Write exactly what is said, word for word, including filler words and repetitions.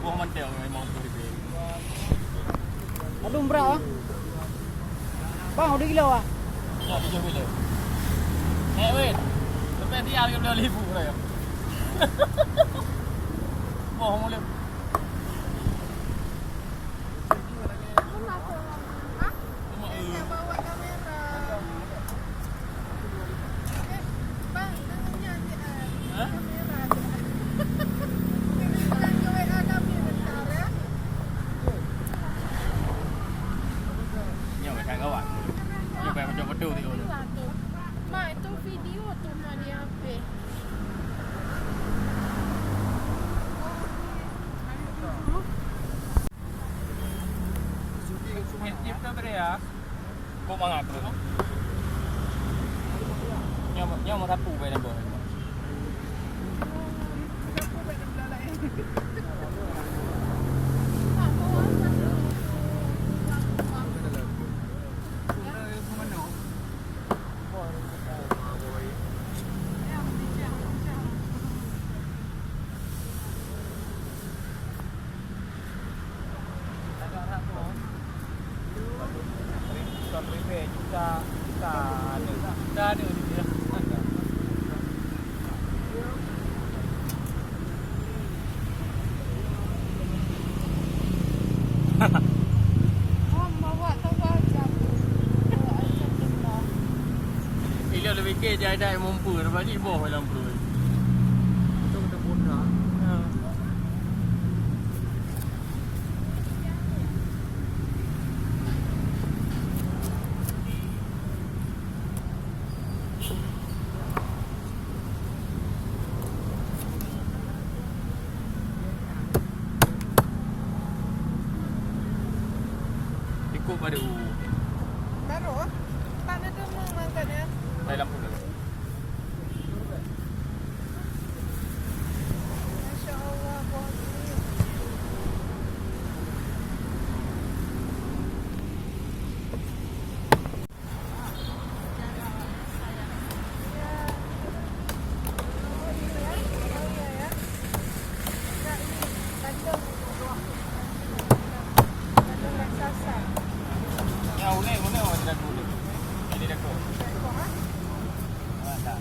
Boh mantong memang tu. Aduh, berat ah. Bang, udah gila ah. Dah tujuh kilo. Eh, weh. Sampai dia lima belas ribu dah. Boh mulut. Nyoe macam kawan. Nyoe macam betul tu. Mak, itu video tu, Mak, di H P. Kok mangat tu? Nyoe, nyoe mau sapu bae nabo. Ilôn lôn pikir jai-jai mumpul, rupanya boh dalam perut. Itu kita bodoh. Ha. Ikut pada u. Baru? Pak Nadum mengangkatnya. Dalam pula. Masya Allah, Abu Haji. Ya, boleh, boleh, boleh, boleh. Jadi, dah kok. Ah, tak.